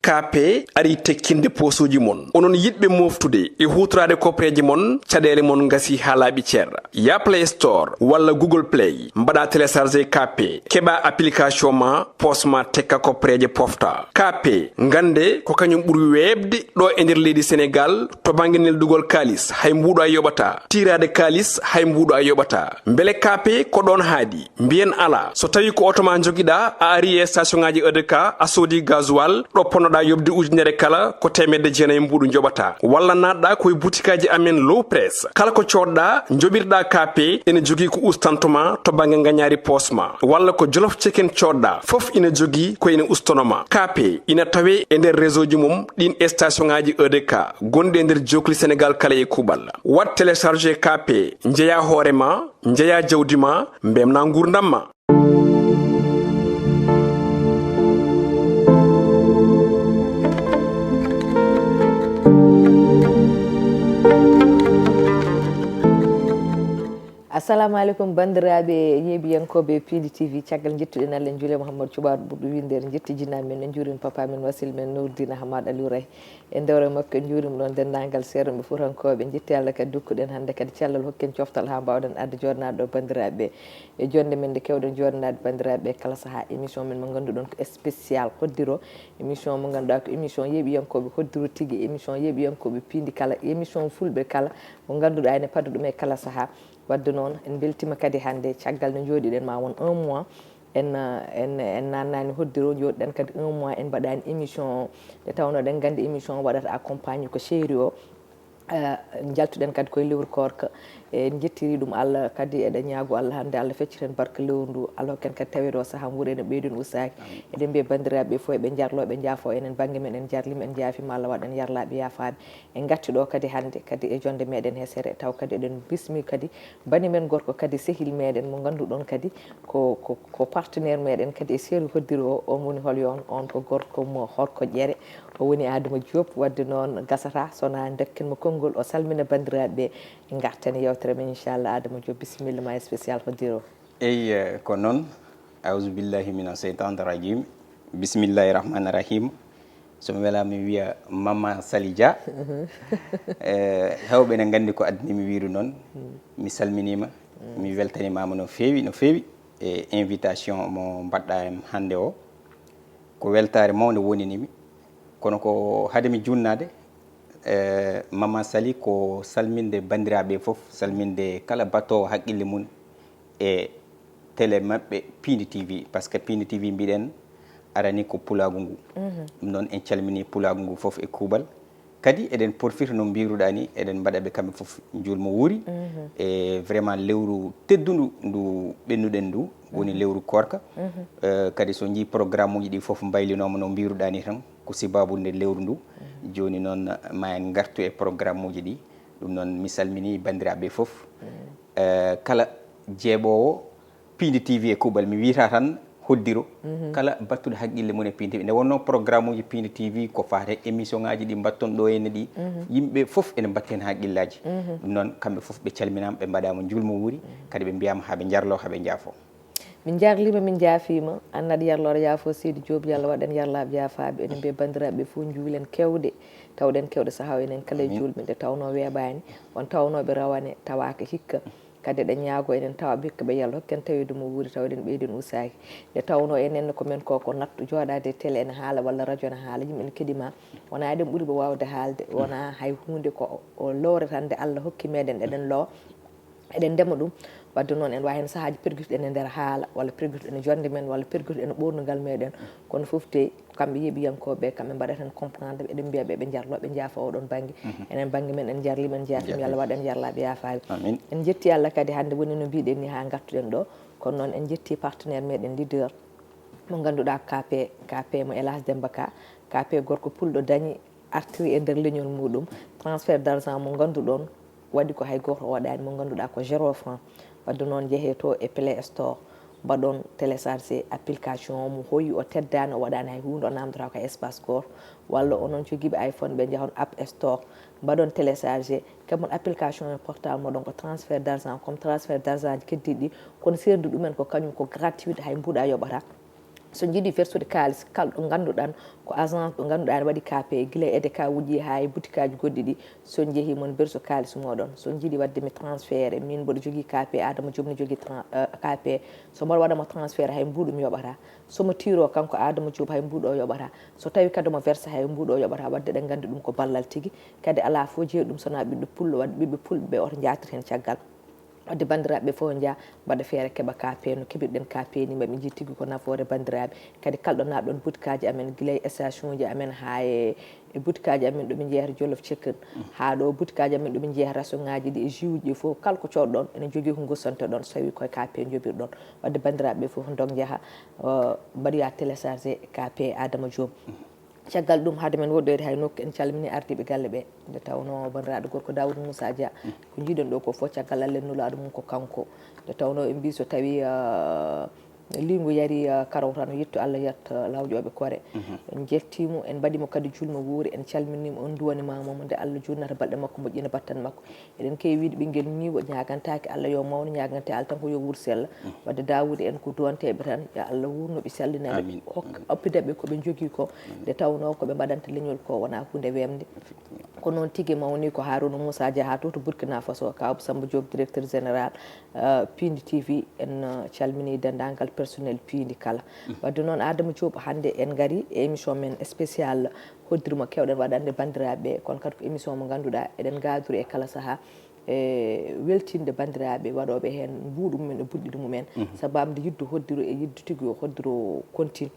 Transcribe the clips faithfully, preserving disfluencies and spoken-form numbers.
Kaape arii tekkinde poosuuji mon. Onon yiɗɓe mooftude e huutoraade koppereeje mon, caɗeele mon ngasii haa laaɓi cer. Yah Play Store walla Google Play, mbaɗaa télécharger Kaape, keɓaa application ma, poos ma tekka koppereeje pofta. Kaape, ngannde ko kañum ɓuri weeɓde ɗo e nder leydi Senegaal to bannge neldugol kaalis, hay mbuuɗo a yoɓataa. Tiiraade kaalis, hay mbuuɗo a yoɓataa. Mbele Kaape ko ɗoon haaɗi? Mbiyen alaa. So tawii ko oto ma njogiɗaa, a arii e station ŋaaji E D K, a soodii gasoil, ɗo ponnoɗaa yoɓde ujunere kala, ko teemedde jeenayi mbuuɗu njoɓataa. Walla naatɗaa ko e butikaaji amen Low Press. Kala ko coodɗaa, njoɓirɗaa Kaape, ene jogii ko ustanto ma to bannge ngañaari poos ma. Walla ko Jolof Chicken coodɗaa, fof ina jogii ko ene ustono ma. Kaape ina tawee e nder réseau ji mum ɗiin e station ŋaaji E D K gonɗi e nder jookli Senegaal kala e kuuɓal. Waɗ télécharger Kaape, njeyaa hoore ma, njeyaa jawdi ma, mbeltinaa nguurndam ma. Assalamu aleykum, banndiraaɓe yeeɓiyankooɓe Piindi T V. Caggal njettuɗen Allah, en njuuli Mouhamadou Cuɓaaɗo ɓurɗo winndeere, en njetti jinaaɓe men, en njuurima papa men Wasil men Nourdine Ahmad Aliou Ray. E ndewre makko, en njuurima ɗoon denndaangal seerenɓe fuutankooɓe. En njetti Allah kadi, dokkuɗen hannde kadi cellal, hokki en coftal haa mbaawɗen arde jooɗanaade ɗo banndiraaɓe ɓee. E joɗnde men nde keewɗen jooɗanaade banndiraaɓe ɓee kala sahaa, émission men mo ngannduɗon ko spécial hoddiro, émission mo ngannduɗaa ko émission yeeɓiyankooɓe hoddiro tigi, émission yeeɓiyankooɓe piindi kala, émission fulɓe kala mo ngannduɗaa ene paɗa ɗum e kala sahaa. Wadde noon, en mbeltiima kadi hannde, caggal nde njooɗiɗen ma won un mois, en, en, en naannaani hoddiro, njooɗiɗen kadi un mois, en mbaɗaani émission o. Nde tawnoo eɗen nganndi émission o waɗata accompagné ko chéri o. Eh, njaltuɗen kadi koye lewru koorka. En njettiri ɗum Allah kadi, eɗen ñaagoo Allah hannde Allah feccita en barke lewru ndu, Allah hokka en kadi taweede o sahaa, nguurɗen e ɓeyden ustaaki. Eɗen mbiya banndiraaɓe ɓee fof, eɓe njarloo, ɓe njaafoo enen, bannge men, en njarliima, en njaafiima, Allah waɗa en yarlaaɓe yaafaaɓe. En ngarti ɗo kadi hannde kadi e jonnde meɗen hesere, taw kadi eɗen bismi kadi bani men gorko kadi sehil meɗen mo ngannduɗon kadi ko, ko, ko partenaire meɗen kadi e série hoddiro o. On woni hol yon? On ko gorko mo Horko Ƴere, o woni Adama Diop. Wadde noon gasata sona dokken mo konngol, o salmina banndiraaɓe ɓe, en ngartani yewtere men inchallah. Adama Diop, bisimilla ma e spécial hoddiro. Eyi, eh, ko noon. Auzubillahi mina seytani rajim. Bismillahi rahmani rahim. So mi welaa mi wiya Mama Sali Dia. Eh, heewɓe ene nganndi ko addi mi wiyru noon. Mi salminiima. Mi weltanimaama no feewi, no feewi e invitation mo mbaɗɗa em hannde o. Ko weltaare mawnde wonini mi. Kono ko hade mi juunnaade, eh, Mama Sali, ko salminde banndiraaɓe fof, salminde kala battoowo haqqille mum e télé maɓɓe Piindi T V, par ce que Piindi T V mbiɗen arani ko pulaagu ngu. Ɗum noon en calmini pulaagu ngu fof e kuuɓal. Kadi eɗen porfita no mbiruɗaa ni, eɗen mbaɗa ɓe kamɓe fof njuulmo wuuri. E vraiment lewru teddundu ndu ɓennuɗen ndu, woni lewru koorka. Eh, kadi so njii programme uji ɗi fof mbaylinooma no mbiruɗaa ni tan, ko sibabu nde lewru ndu. Jooni noon ma en ngartu e programme uji ɗi. Ɗum noon mi salmini banndiraaɓe fof. Eh, kala jeeɓoowo Piindi T V e kuuɓal, mi wiyata tan hoddiro kala battuɗo haqqille mum e Piindi T V. Nde wonnoo programme uji Piindi T V ko faati e émission ngaji ɗi mbatton ɗo henne ɗi, yimɓe fof ene mbatti heen haqqillaaji. Ɗum noon kamɓe fof ɓe calminaama, ɓe mbaɗaama njuulmo wuuri, kadi ɓe mbiyaama haa ɓe njarloo, haa ɓe njaafoo. Min njarliima, min njaafiima. Aan aɗa yarloo, aɗa yaafoo, Seydi Diop, yo Allah waɗ en yarlaaɓe yaafaaɓe. Enen mbiya banndiraaɓe fof njuulen keewɗe, tawɗen keewɗe sahaa o enen kala e juulɓe, nde tawnoo weeɓaani. On tawnooɓe rawane tawaaka hikka. Kadi eɗen ñaagoo enen tawaaɓe hikka ɓe, yo Allah hokku en taweede mo wuuri, tawa eɗen ɓeydi en usaaki. Nde tawnoo enen ko men ko, ko nattu jooɗaade e télé ene haala walla radio ene haala, yimɓe ene keɗii ma. Wonaa eɗen ɓuri ɓe waawde haalde, wonaa hay huunde, ko o lowre tan nde Allah hokki meɗen, eɗen lowa, eɗen ndema ɗum. Wadde noon, en waawi heen sahaaji pergusuɗen e nder haala, walla pergusuɗen e jonnde men, walla pergusuɗen e ɓoornugal meɗen. Kono fof tey, ko kamɓe yeeɓiyankooɓe ɓe, kamɓe mbaɗata en comprendre, eɗen mbiya ɓe ɓe njarloo, ɓe njaafoo oɗon bannge. Enen bannge men, en njarliima, en njaafiima, yo Allah waɗ en yarlaaɓe yaafaaɓe. En njetti Allah kadi hannde woni no mbiɗen ni haa ngartuɗen ɗo. Kono noon en njetti partenaire meɗen leader mo ngannduɗaa, K P, K P mo El Hadj Demba Ka, K P gorko pulɗo dañi artiri e nder leñol muɗum, transfert d'argent mo ngannduɗon waɗi ko hay gooto o waɗaani, mo ngannduɗaa ko zéro franc. Wadde noon, njehee to e Play Store, mbaɗon téléchargé application o, mo hoyi o teddaani, o waɗaani hay huunde, o naamndotaako hay espace gooto. Walla onon jogiiɓe iPhone, ɓe njahon App Store, mbaɗon téléchargé, keɓon application e portable moɗon ko transfert d'argent, comme transfert d'argent ji keddiiɗi ɗi, kono seerdu ɗumen ko kañum ko gratuit, hay mbuuɗu a yoɓataa. So njiɗi versude kaalis, kala ɗo ngannduɗaa ko agence ɗo ngannduɗaa ne waɗi K P, gila e D K uji haa e butikaaji goɗɗi ɗi, so njehii mon berso kaalis mooɗon. So njiɗi waɗde mi transfert, min mboɗo jogii K P, Adama Diop ne jogii tran-, eh, K P, so mboɗo waɗa mo transfert hay mbuuɗu mi yoɓataa. So mo tiro kanko Adama Diop hay mbuuɗu o yoɓataa. So tawi kadi mo verse hay mbuuɗu o yoɓataa. Waɗde eɗen nganndi ɗum ko ballal tigi. Kadi alaa fof jeyi ɗum so wonaa ɓiɗɗo pullo, waɗde ɓiɓɓe pulɓe ɓe oto njaatir heen caggal. Wadde banndiraaɓe fof nja mbaɗa feere keɓa K P no keɓirɗen K P ni, mbaɗ mi jii tigi ko nafoore banndiraaɓe. Kadi kala ɗo naatɗon butikaaji amen, gila e station ji amen haa e, e butikaaji amen ɗo min njeyata Jollof Chicken, haa ɗo butikaaji amen ɗo min njeyata restaurant ngaji ɗi e jus ji ɗi fof, kala ko coodɗon ene jogii ko gossantoɗon, so tawi koye K P njoɓirɗon. Wadde banndiraaɓe fof ndok njaha, uh, mbaɗoya télécharger K P Adama Diop. Caggal ɗum, hade men woɗɗoyde hay nokku, en calmini ardiiɓe galle ɓe. Nde tawnoo banndiraaɗo gorko Daawuda Muusaa Dia, ko njiiɗen ɗo ko fof caggal Allah e Nulaaɗo mum ko kanko. Nde tawnoo en mbii so tawii, ah, liingu yarii, ah, karaw tan yetto Allah yetta lawƴooɓe kore. En njettii mo, en mbaɗii mo kadi juulmo wuuri, en calminii mo, en nduwanii mo mo nde Allah juutnata balɗe makko, moƴƴina battane makko. Eɗen keewi wiyde ɓinngel ñiiwo ñaagantaake Allah yo mawnu, ñaagantee Allah tan ko yo wuur sella. Wadde Daawuda en ko duwanteeɓe tan, yo Allah wuurnu ɓe, sallina ɓe, hokka, oppida ɓe ko ɓe njogii ko, nde tawnoo ko ɓe mbaɗanta leñol ko wonaa huunde weemde. Ko noon tigi mawni ko Harouna Moussa Dia haa to, to Burkina Faso, Kaaw Samba Diop, directeur général, eh, Piindi T V, en, eh, calminii denndaangal personnel Piindi kala. Wadde noon Adama Diop, hannde en ngarii e émission men spécial hoddiri mo keewɗen waɗande banndiraaɓe ɓe, kono kadi ko émission mo ngannduɗaa eɗen ngaadori e kala sahaa e weltinde banndiraaɓe waɗooɓe heen mbuuɗu mumen e buɗɗiɗi mumen, sabaabu nde yidde hoddiro e yidde tigi yo hoddiro continue.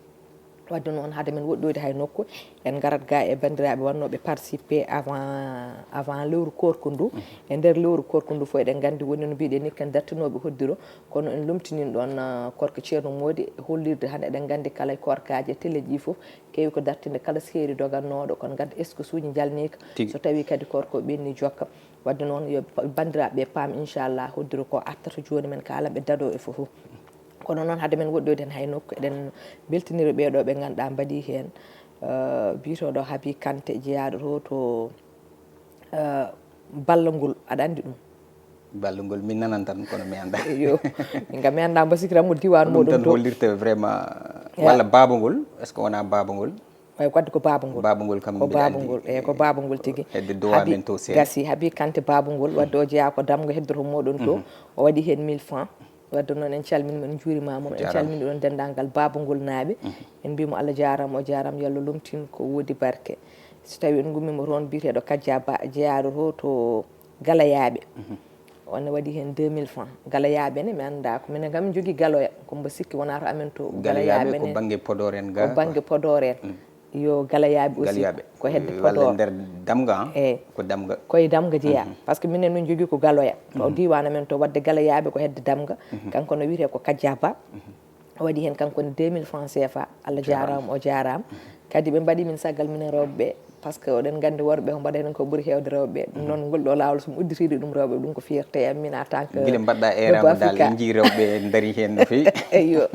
Wadde noon, hade men woɗɗoyde hay nokku, en ngarat ga e banndiraaɓe wonnooɓe participé avant, avant lewru koorko ndu. E nder lewru koorko ndu fof eɗen nganndi woni no mbiɗen ni, ko en dartinooɓe hoddiro, kono en lomtiniino ɗoon, ah, korka Ceerno Moodi, hollirde hannde eɗen nganndi kala e korkaaji e teleeji ɗi fof, keewi ko dartinde kala seeri dogannooɗo, kono ngadda excuse uji njalniika. Tigi. So tawii kadi korka o ɓenni jokka. Wadde noon, yo pa-, banndiraaɓe ɓe paam, inchallah, hoddiro ko artata jooni men kaala ɓe dadoo e fof. Kono noon, hade men woɗɗoyde heen hay nokku, eɗen mbeltinira ɓee ɗoo ɓe ngannduɗaa mbaɗii heen, eh, biyetooɗo Habi Kanté, jeyaaɗo to, to, eh, Ballangol, aɗa anndi ɗum? Ballangol, min nanan tan, kono mi anndaa. Eyo, min kam mi anndaa, mbo sikki tan mo diwaan moɗon to. Ko ɗum tan hollirta vraiment, walla Baabangol, est-ce que wonaa Baabangol? Way ko wadde ko Baabangol. Baabangol kam ko mbiɗa anndi. Baabangol, eyi, ko Baabangol tigi. Hedde duwaa men to seeɗa. Gasi, Habi Kanté Baabangol, wadde o jeyaa ko Damga heddoto moɗon to. O waɗi heen mille francs. Wadde noon en calminii mo, en njuuriima mo. En calminii ɗoon denndaangal Baabangol naaɓe. En mbiyii mo Allah jaaraama, o jaaraama, yo Allah lomtin ko woodi barke. So tawii en ngummiima toon, biyeteeɗo Kajja Ba, jeyaaɗo to, to Galayaaɓe. O ne waɗi heen deux mille francs. Galayaaɓe ne, mi anndaa ko minen kam, min njogii Galoya. Ko mbo sikki wonaa to amen to. Galayaaɓe ko bannge Podor en ga. Ko bannge Podor en. Yo Galayaaɓe aussi. Galayaaɓe. Ko hedde Podor. Walla nder Damga, ah? Eyi. Ko Damga. Koye Damga jeyaa. Par ce que minen min njogii ko Galoya. To diiwaan amen to, wadde Galayaaɓe ko hedde Damga. Kanko no wiyetee ko Kajja Ba. O waɗi heen kanko ne deux mille francs C F A. Allah jaaraama, o jaaraama. Kadi ɓe mbaɗi min saggal minen rewɓe ɓe, par ce que oɗen nganndi worɓe ko mbaɗa heen ko ɓuri heewde rewɓe ɓe. Ɗum noon, ngol ɗoo laawol so mi udditiiɗo ɗum rewɓe, ɗum ko fierté am min en tant que gila mbaɗɗa debbo Afrika. Eeraama dal, en njii rewɓe ɓe ndarii heen no feewi. Eyo.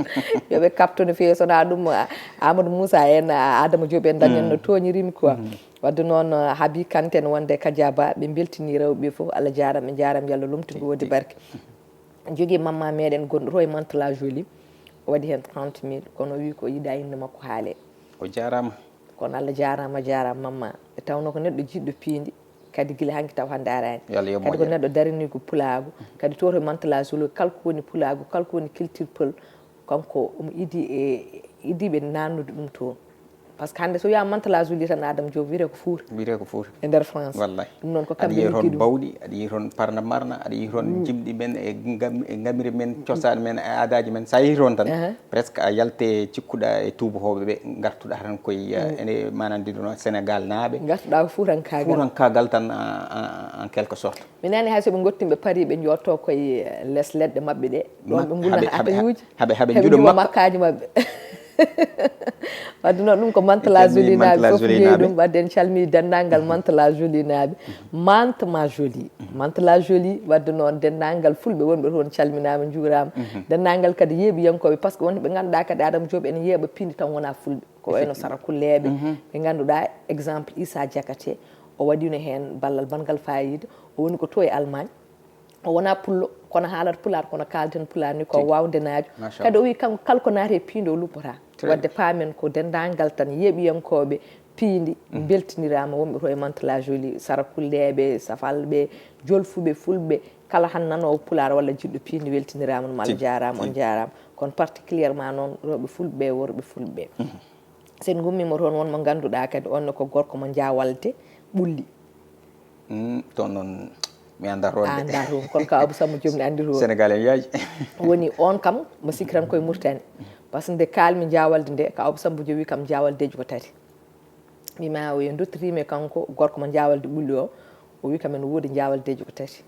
Yo ɓe kaɓto no feewi, so wonaa ɗum, a-, Amadou Moussa en, a-, Adama Diop en dañan no tooñirin quoi. Wadde noon, a, Habi Kanté en wonde Kajja Ba, ɓe mbeltinii rewɓe ɓe fof. Allah jaaraama, ɓe njaaraama, yo Allah lomtin ko woodi barke. Jogii mamma meɗen gonɗo to e Mantes-la-Jolie, o waɗi heen trente mille, kono o wii ko yiɗaa innde makko haalee. O jaaraama. Kono Allah jaaraama, jaaraama mamma. E tawnoo ko neɗɗo jiɗɗo piindi, kadi gila hanki taw hannde araani. Yo Allah yoɓ moƴƴere. Kadi ko neɗɗo daraniiɗo pulaagu, kadi to to e Mantes-la-Jolie, kala ko woni pulaagu, kala ko woni culture peul, kanko omo idii e, idiiɓe naannude ɗum toon. Par ce que hannde so wiyaama Mantes-la-Jolie tan, Adama Diop, wiyetee ko Fuuta. Wiyetee ko Fuuta. E nder France. Wallahi. Ɗum noon ko kamɓe liggi ɗum. Aɗa yiya toon bawɗi, aɗa yiya toon parnde marna, aɗa yiya toon jimɗi men e ngam-, e ngamiri men, cosaan men, e aadaaji men. So a yehii toon tan, presque a yaltee, cikkuɗaa e tuubakooɓe ɓe, ngartuɗaa tan koye, eh, ene maanaa ndi ɗoon Senegal naaɓe. Ngartuɗaa ko fuutankaagal. Fuutankaagal tan, en, en, en quelque sorte. Mi nani hay so ɓe ngotti ɓe Paris, ɓe njotto koye, eh, les leɗɗe maɓɓe ɗe. Ɗoon ɓe ngulna atayuuji. Haɓe, haɓe, haɓe njuɗo makkaaji maɓɓe. Wadde noon ɗum ko Mantes-la-Jolie naaɓe fof njeyi ɗum. Wadde en calmini denndaangal Mantes-la-Jolie naaɓe. Mantes-ma-jolie. Mantes-la-Jolie, wadde noon denndaangal fulɓe wonɓe toon calminaama, njuuraama. Denndaangal kadi yeeɓiyankooɓe, par ce que wonɓe ɓe ngannduɗaa kadi Adama Diop ene yeeɓa piindi tan wonaa fulɓe. Ko wayno sarakulleeɓe, ɓe ngannduɗaa, exemple Issa Diakhaté, o waɗiino heen ballal banngal faayiida, o woni ko to e Allemagne. O wonaa pullo, kono haalata pulaar, kono kaalten pulaar ni ko waawde naajo. Machallah. Kadi o wii kanko kala ko naati e piindi o luppotaa. Wadde paamen ko denndaangal tan yeeɓiyankooɓe piindi mbeltiniraama, wonɓe to e Mantes-la-Jolie, Sarakulleeɓe, Safalɓe, Jolfuɓe, Fulɓe, kala tan nanoowo Pulaar walla jiɗɗo piindi weltiniraama, ɗum Allah jaaraama, on jaaraama. Kono particulièrement noon rewɓe Fulɓe, worɓe Fulɓe. So en ngummiima toon, won mo ngannduɗaa kadi on ne ko gorko mo Jaawalde Ɓulli. Mm, toon noon mi anndaa toon. A anndaa toon, kono ka Abou Samba Diop ne anndi toon. Sénégal en yaaji. Woni on kam, mo sikki tan koye Mauritanie. Par ce que nde kaalmi Jaawalde nde, ka Abou Samba Diop wi kam Jaawaldeeji ko tati. Wi ma o yo dottirima e kanko gorko mo Jaawalde Ɓulli o, o wi kam ene woodi Jaawaldeeji ko tati.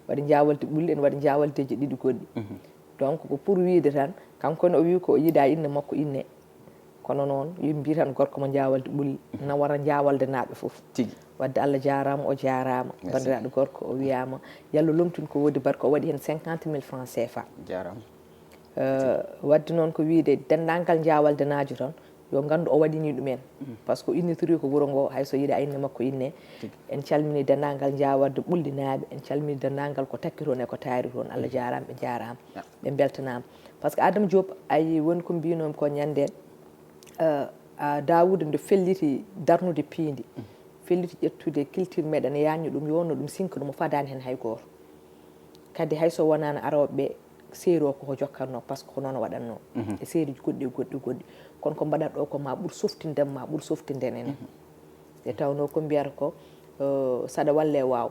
Waɗi Jaawalde Ɓulli, ene waɗi Jaawaldeeji ɗiɗi goɗɗi. Donc ko pour wiide tan, kanko ne o wi ko o yiɗa inne makko inne. Kono noon, yo mbi tan gorko mo Jaawalde Ɓulli, na wara Jaawaldenaaɓe fof. Tigi. Wadde Allah jaaraama, o jaaraama. Merci. Banndiraaɗo gorko, o wiyaama, yallah lomtin ko woodi barke, o waɗi heen cinquante mille francs C F A. Jaaraama. Euh, wadde noon ko wiide denndaangal Jaawaldenaajo tan, yo nganndu o waɗini ɗum en. Par ce que o innitori ko wuro ngo, hay so yiɗa inne makko inne. Tigi. En calmini denndaangal Jaawalde Ɓullinaaɓe, en calmini denndaangal ko takki toon e ko taari toon. Allah jaaraama, ɓe jaaraama. Ya. Ɓe mbeltanaama. Par ce que Adama Diop, ayi, woni ko mbinoomi ko ñande, euh, a, Daawuda nde felliti darnude piindi, felliti ƴettude culture meɗen, yañño ɗum, yonno ɗum, sinka ɗum, o fadaani heen hay gooto. Kadi hay so wonaano arooɓe seeri o koko jokkatnoo, par ce que ko noon o waɗatnoo. E seeriji goɗɗi e goɗɗi e goɗɗi. Kono ko mbaɗat ɗo ko ma ɓur softinde, ma ɓur softinde en enen. Nde tawnoo ko mbiyata ko, euh, saɗa walle waaw.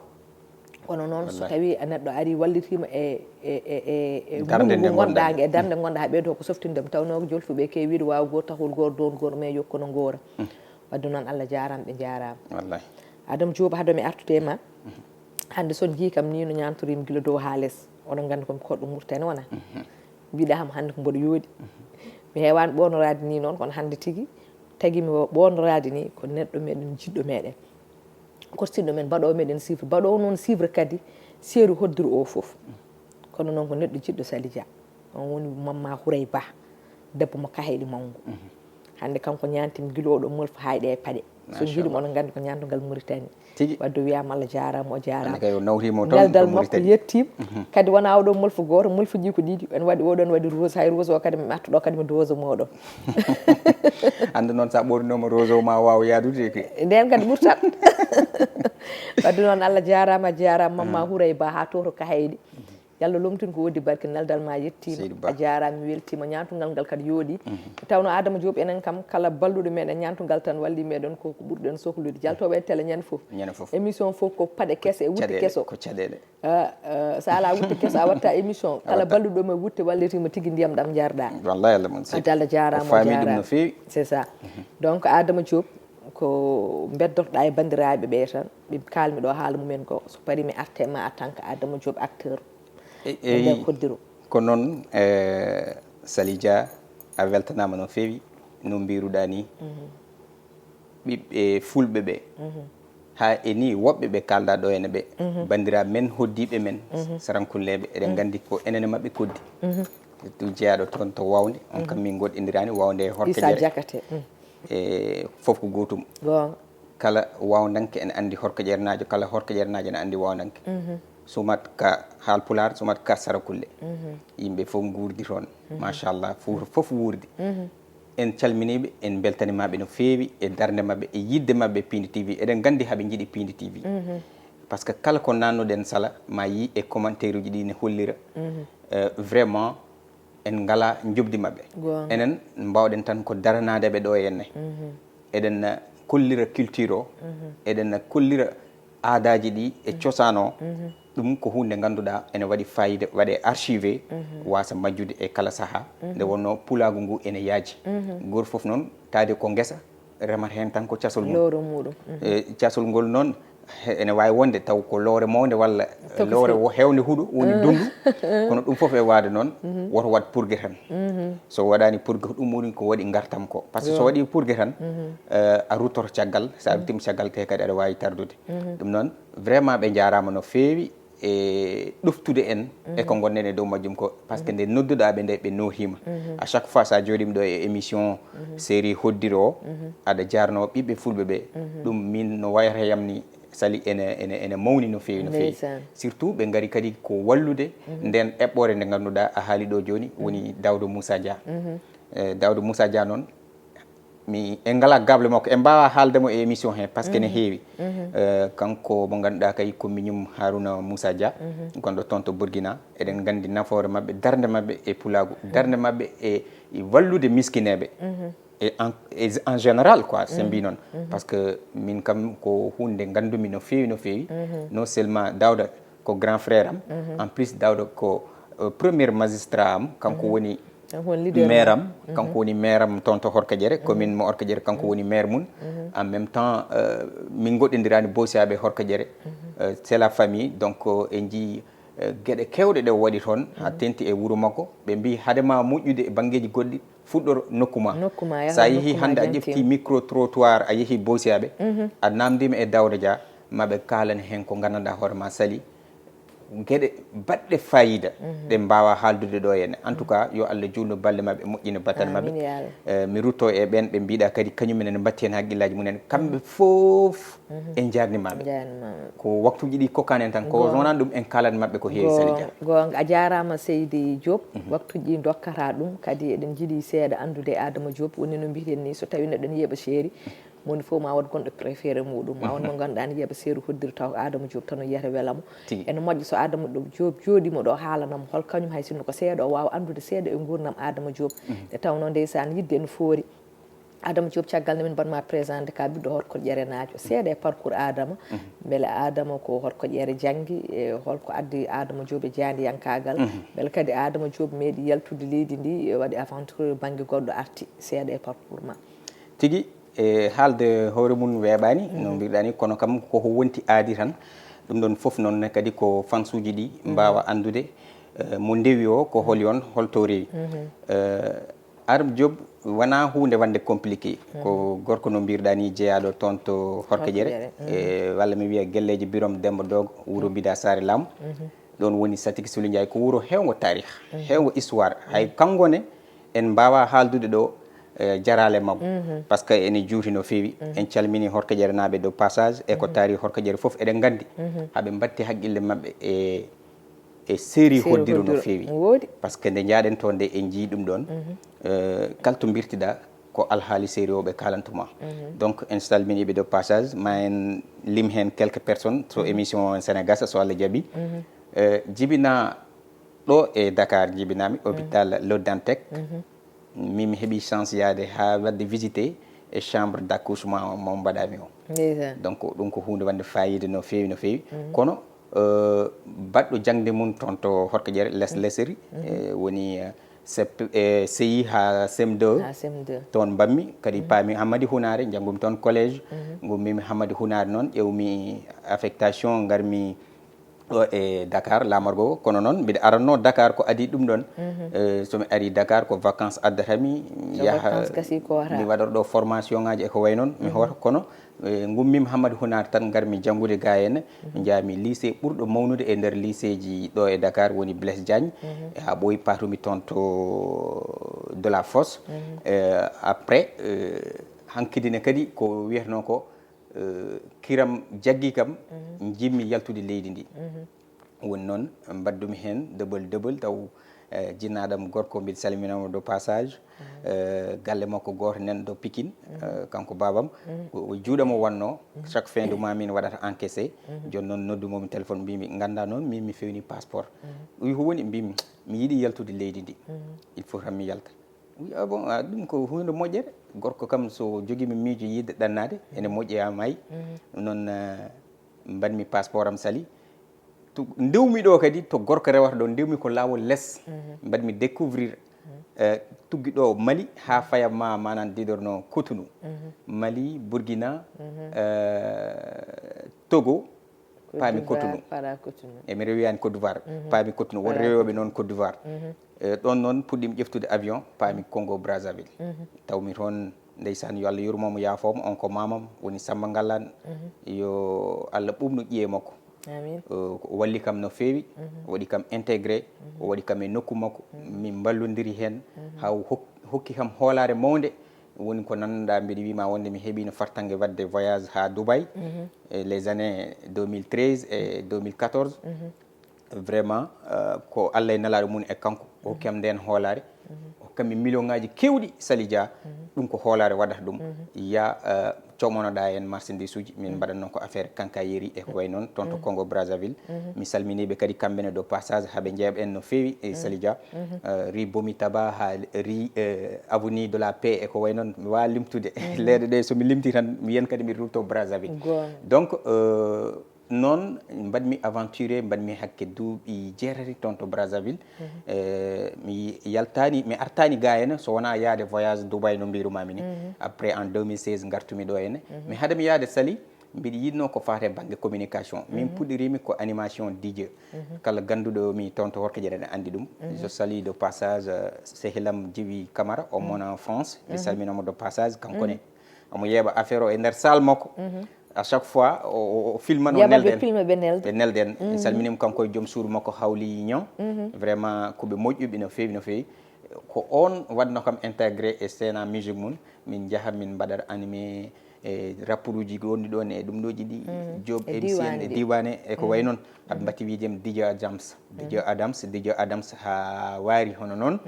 Kono noon so tawi a neɗɗo ari wallitiima e, e, e, e, e darnde nde ngonɗaa e darnde ngonɗaa haa ɓeydo ko softinde mo. Tawnoo ko jolfuɓe keewi wiide waaw gooto taxul gooto doon gooto mais yokkuno ngoora. Wadde noon Allah jaaraama, ɓe jaaraama. Wallahi. Adama Diop, hade mi artude e ma. Hannde so on njii kam nii no ñaantoriimi gila dow haa les. Oɗon nganndi ko mi koɗɗo Mauritanie wona. Mbiɗa kam hannde ko mboɗo yooɗi. Mi heewaani ɓoonoraade nii noon, kono hannde tigi tagi mi ɓoonoraade nii ko neɗɗo meɗen, jiɗɗo meɗen. Korsinɗo men, mbaɗoowo meɗen suivre, mbaɗoowo noon suivre kadi seeru hoddiro o fof. Kono noon ko neɗɗo jiɗɗo Sali Dia. On woni Mamma Houray Ba, debbo mo Kahayɗi mawngo. Hannde kanko ñaantimi gila oɗo molfa hayɗe e paɗe. So njiɗi mo oɗon nganndi ko ñaantungal Mauritanie. Tigi. Wadde o wiyaama Allah jaaraama, o jaaraama. Hannde kay o nawriima toon to Mauritanie. Neldal makko yettiima. Kadi wonaa oɗo molfa gooto, molfuji ko ɗiɗi. En waɗi oɗo, en waɗi rose, hay rose o kadi mi artuɗo kadi mi dose mo oɗo. Hannde noon sa ɓorninooma rose o ma waaw yaadude e kay. Ndeen kadi ɓurtat. Wadde noon Allah jaaraama, a jaaraama Mamma Houray Ba haa to to Kahayɗi. Yallah lomtin ko woodi barke, neldal ma yettiima. A jaaraama, mi weltiima. Ñaantungal ngal kadi yooɗi. Tawno Adama Diop, enen kam kala balluɗo meɗen ñaantungal tan walli meɗen ko, ko ɓurɗen sohlude. Jaltooɓe e télé ñande fof. Ñande fof. Émission fof ko paɗe kese e wutte keso. Ko caɗeele. Ah, ah, so alaa wutte keso a watta émission. Kala balluɗo ma wutte wallitiima tigi ndiyam ɗam jarɗa. Wallahi Allah mon seydi. Wadde Allah jaaraama, o faami ɗum no feewi. C'est ça. Donc Adama Diop ko beddotoɗa e banndiraaɓe ɓe tan. Ɓe kaalmi ɗo haala mumen ko so parii mi arte ma en tant que Adama Diop acteur. Eyi, ko noon, eh, Sali Dia, a weltanaama no feewi, no mbiruɗaa ni. Ɓiɓɓe fulɓe ɓe, haa e ni woɓɓe ɓe kaalɗa ɗo ene ɓe, banndiraaɓe men, hoddiiɓe men, Sarankulleeɓe, eɗen nganndi ko enen e maɓɓe koddi. Surtout jeyaaɗo toon to Wawnde, on kam min ngoɗɗindirani Wawnde e Horkajere. E fof ko gootum. Kala wawndanke ene anndi horko ƴernaajo, kala horko ƴernaajo ene anndi wawndanke. Sumat ka haalpulaar, sumat ka sarakulle. Yimɓe fof nguurdi toon. Machallah, fuuto fof wuurdi. En calminiiɓe, en mbeltanimaɓe no feewi e darnde maɓɓe, e yiɗde maɓɓe Piindi T V. Eɗen nganndi haɓe njiɗi Piindi T V. Parce que kala ko nannuɗen sala, ma yi e commentaire uji ɗi ne hollira. Euh, vraiment, en ngala njoɓdi maɓɓe. Enen mbawɗen tan ko daranaade ɓe ɗo e henne. Eɗen kollira culture o, eɗen kollira aadaaji ɗi e cosaan o. Ɗum ko huunde ngannduɗaa ene waɗi fayida, waɗe archivé, wasa majjude e kala saha. Nde wonno pulaagu ngu ene yaaji. Gooto fof noon taade ko ngesa, remata heen tan ko casol mum. Lowre muɗum. E casol ngol noon, he-, ene waawi wonde taw ko lowre mawnde walla lowre wo-, heewnde huɗo woni dundu. Kono ɗum fof e waade noon, woto waɗ purge tan. So waɗaani purge, ko ɗum woni ko waɗi ngartam ko. Parce que so waɗi purge tan, eh, a ruttoto caggal, so a ruttiima caggal, te kadi aɗa waawi tardude. Ɗum noon, vraiment ɓe njaaraama no feewi e ɗoftude en e ko ngonɗen e dow majjum ko, parce que nde nodduɗaa ɓe nde ɓe nootiima. À chaque fois so a jooɗiima ɗo e émission série hoddiro o, aɗa jaarnoo ɓiɓɓe fulɓe ɓe. Ɗum min no wayata yam ni, Sali, ene, ene, ene mawni no feewi, no feewi. Surtout ɓe ngari kadi ko wallude nden eɓɓoore nde ngannduɗaa a haali ɗo jooni, woni Daouda Moussa Dia. E Daouda Moussa Dia noon, mi en ngala gable makko, en mbawa haalde mo e émission he, parce que ne heewi. Eh, kanko mo ngannduɗaa kay ko miñum Harouna Moussa Dia, gonɗo toon to Burkina. Eɗen nganndi nafoore maɓɓe, darnde maɓɓe e pulaagu, darnde maɓɓe e, e wallude miskineeɓe. E en, e en général quoi, se mbi noon. Parce que min kam ko huunde nganndumi no feewi, no feewi. Non seulement Daouda ko grand frère am, en plus Daouda ko, euh, premier magistrat am, kanko woni maire am, kanko woni maire am toon to Horkadiéré, commune mo Horkadiéré, kanko woni maire mum. En même temps, euh, min goɗɗindirani Bossiaɓe Horkadiéré. Euh, c'est la famille, donc, euh, en njii, euh, geɗe kewɗe ɗe o waɗi toon, ha tenti e wuro makko. Ɓe mbi hade ma moƴƴude e banngeeji goɗɗi, fuɗɗor nokku ma. Nokku ma, yaha Sa nokku yehi ma hannde a ƴefti micro trottoir, a yehi Bossiaɓe, a namdima e Daouda Dia, maɓe kaalane hen ko nganndanɗaa hoore ma sali. Geɗe baɗɗe fayida, ɗe mbawa haaldude ɗo henne. En tout cas, yo Allah juutnu balɗe maɓɓe, moƴƴina battane maɓɓe. Amin, ya Allah. Eh, mi rutto e ɓen ɓe mbiɗa kadi kañum en ene mbatti hen haqqillaaji mum en. Kamɓe fof en njaarnimaɓe. Njaarnimaɓe. Ko waktuji ɗi kokkanen tan, ko wonani ɗum en kaalat maɓɓe ko heewi Sali Dia. Goonga, a jaaraama Seydi Diop. Waktuji ɗi dokkata ɗum, kadi eɗen njiɗi seeɗa anndude Adama Diop, woni no mbiɗen ni, so tawi neɗɗo ne yeeɓa seeri, moni fof ma waɗ gonɗo préféré muɗum, ma won mo ngannduɗaa ne yeeɓa seeri hoddiri taw ko Adama Diop tan o yiyata wela mo. Tigi. Ene moƴƴa so Adama ɗo Diop jooɗiima ɗo haalanam hol kañum hay sinno ko seeɗa o waawa anndude seeɗa e nguurndam Adama Diop. Nde tawnoo ndeysaan yiɗde ene foori. Adama Diop, caggal nde min mbaɗ ma présenté ka ɓiɗɗo Horkodiérénaajo, seeɗa e parcours Adama, mbele Adama ko Horkodiéré janngi, e holko addi Adama Diop e jaandiyankaagal, mbele kadi Adama Diop meeɗi yaltude leydi ndi, e waɗi aventure bannge goɗɗo arti, seeɗa e parcours ma. Tigi, e haalde hoore mum weeɓaani, no mbiɗa ni, kono kam koko wonti aadi tan. Ɗum ɗon fof noon ne kadi ko fansuuji ɗi mbaawa anndude, eh, mo ndewi o ko holi on, holto rewi. Eh, Adama Diop wonaa huunde wonde compliqué. Ko gorko no mbiruɗaa ni jeyaaɗo toon to Horkadiéré. Horkadiéré, e walla mi wiya gelleeji Birom Demba Doog, wuro Bida Saare Lam. Ɗoon woni Satiki Sulu Ndiaye, ko wuro heewngo taarih, heewngo histoire. Hay kanko ne en mbaawa haaldude ɗo, eh, jaraale makko. Parce que ene juuti no feewi. En calmini Horkadiérénaaɓe de passage, e ko taari Horkadiéré fof eɗen nganndi. Haɓe mbatti haqqille maɓɓe e, e seeri hoddiro no feewi. Par ce que nde njaaɗen toon nde en njii ɗum ɗoon, eh, kala to mbirtiɗaa ko alhaali seeri o ɓe kaalantuma. Donc en salmini ɓe de passage, ma en lim heen quelques personnes, so émission o en Sénégal, so Allah jaɓi. Eh, jibina ɗo e Dakar, jibinami hôpital Le Dantec. Min mi heɓi chance yaade ha wadde visité e chambre d'accouchement mo mbaɗami o. Ndeysaan. Donc ɗum ko hunde wonde fayida no feewi, no feewi. Kono, eh, baɗɗo jangde mum toon to Horkadiéré, les leseri, eh, woni, eh, C P, eh, C I ha C M deux. Ha C M deux. Toon mbaɗmi, kadi paami Hammadi Hunaare, janngumi toon collège. Ngummimi Hammadi Hunaare noon, ƴewmi affectation, ngarmi ɗo e Dakar, laamorgo. Kono noon mbiɗa aranno Dakar ko adii ɗum ɗoon. Eh, so mi arii Dakar ko vacances addatami, yaha, mi waɗor ɗo formation ŋaaji e ko way noon, mi hoota. Kono, eh, ngummimi Hammadi Hunaare tan, ngarmi janngude ga henne. Njaami lycée ɓurɗo mawnude e nder lycée ji ɗo e Dakar, woni Blaise Diagne. Haa ɓooyi, paatumi toon to De La Fosse. Eh, après, eh, hankidine kadi ko wiyatnoo ko, eh, kiram jaggi kam, njiɗmi yaltude leydi ndi. Woni noon mbaɗdumi heen double double, taw, eh, jinnaaɗo am gorko, mbiɗa salmina mo de passage. Eh, galle makko gooto nan to Pikine, eh, kanko baabam. O, o juuɗe mo wannoo, chaque fin de mois min waɗata encaissé. Jooni noon noddu mo mi téléphone, mbimi, nganndaa noon min mi fewni passeport. Wi ko woni? Mbimi, mi yiɗi yaltude leydi ndi. Il faut tan mi yalta. Wi, ah bon, ah, ɗum ko huunde moƴƴere. Gorko kam so jogiima miijo yiɗde ɗannaade, ene moƴƴi haa maayi. Ɗum noon, eh, mbaɗmi passeport am sali. To, ndewmi ɗo kadi, to gorko rewata ɗo, ndewmi ko laawol les. Mbaɗmi découvrir, eh, tuggi ɗo Mali haa faya ma, manan diɗorno Cotonou. Mali, Burkina, eh, Togo, paami Cotonou. Eɗen rewi yani Côte d'Ivoire, paami Cotonou. Won rewooɓe noon Côte d'Ivoire. Eh, ɗoon noon puɗɗimi ƴeftude avion, paami Congo Brazzaville. Tawmi toon, ndeysaan, yo Allah yurmo mo, yaafo mo, on ko maamam, woni Samba Ngallaan. Yo Allah ɓuuɓnu ƴiye makko. Amiin. Eh, o walli kam no feewi, o waɗi kam intégré, o waɗi kam e nokku makko. Min mballondiri heen, haa o hok-, hokki kam hoolaare mawnde. Woni ko nanndaa, mbiɗa wiima wonde mi heɓiino fartaŋŋe waɗde voyage haa Dubaï, e les années deux mille treize et deux mille quatorze. Vraiment, eh, ko Allah e nelaaɗo mum e kanko, o hokki am ndeen hoolaare. Hokka mi million ngaji kewɗi, Sali Dia. Ɗum ko hoolaare waɗata ɗum. Ya, eh, comonoɗa en marchandise uji, min mbaɗan noon ko affaire quincaillerie e ko way noon, toon to Congo Brazzaville. Mi salminiiɓe kadi kamɓe ne de passage, haɓe njeeɓa en no feewi, e Sali Dia. Eh, rue Bomitaba, ha rue, eh, avenue de la Paix e ko way noon, mi waawa limtude. Leeɗe ɗe, so mi limti tan, mi yen kadi mi rutto Brazzaville. Donc, eh, noon mbaɗmi aventure, mbaɗmi hakke duuɓi jeetati toon to Brazzaville. Eh, mi yaltaani, mi artaani ga hene, so wonaa yaade voyage Dubai no mbirumami ni. Après, en deux mille seize, ngartumi ɗo hene. Mi haɗa mi yaade Sali, mbiɗa yiɗno ko faate bannge communication. Min puɗɗirimi ko animation D J. Kala gannduɗo mi toon to Horkejere ne anndi ɗum. Je salue de passage, euh, sehilam Jibi Camara, o mona France. Mi salminamo de passage, kanko ne. Omo yeeɓa affaire o e nder salle makko. À chaque fois, o, o, o filmano, nelden. Ɓe nelden. Mi salminima kanko e joom suudu makko, Hawli Niang. Vraiment, ko ɓe moƴƴuɓe no feewi, no feewi. Ko on waɗno kam intégré e scène musique mum. Min njaha, min mbaɗa animé e rapport uji gonɗi ɗon e ɗum ɗoji ɗi. Job E M C en e diwane ɗi. Diwane e ko way noon. Aɓe mbatti wiide mi D J Adams. D J Adams, D J Adams ha waari hono noon.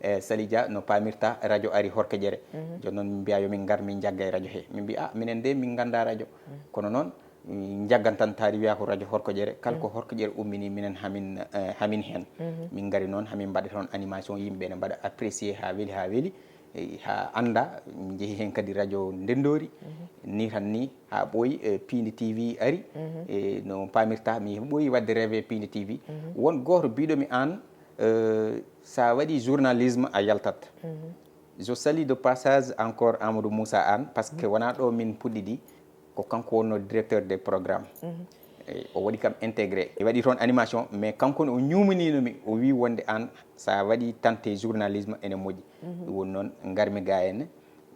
E Sali Dia no pamirta radio ari Horkejere. Jooni noon min mbiya yo min ngar min njagga e radio he. Min mbi, "Ah, minen de min ngannda radio." Kono noon, min njaggan tan taari wiya ko radio Horkojere. Kala ko Horkojere ummini, minen hamin, eh, hamin heen. Min ngari noon, hamin mbaɗa toon animation, yimɓe ne mbaɗa apprécier ha weli, ha weli, eh, ha annda. Min njehi heen kadi radio Ndenndoori. Ni tan ni, ha ɓooyi, eh, Piindi T V ari. Eh, no pamirta, mi ɓooyi waɗde rêve Piindi T V. Won gooto biɗo mi aan, eh, sa waɗi journalisme a yaltat. Je salue de passage encore Amadou Moussa Anne, parce que wona ɗo min puɗɗiɗi, ko kanko wonno directeur des programmes. E, o waɗi kam intégré. E waɗi toon animation, mais kanko ne o ñuumanino mi, o wi wonde aan, sa waɗi tenté journalisme ene moƴƴi. Ɗum woni noon, ngarmi ga henne,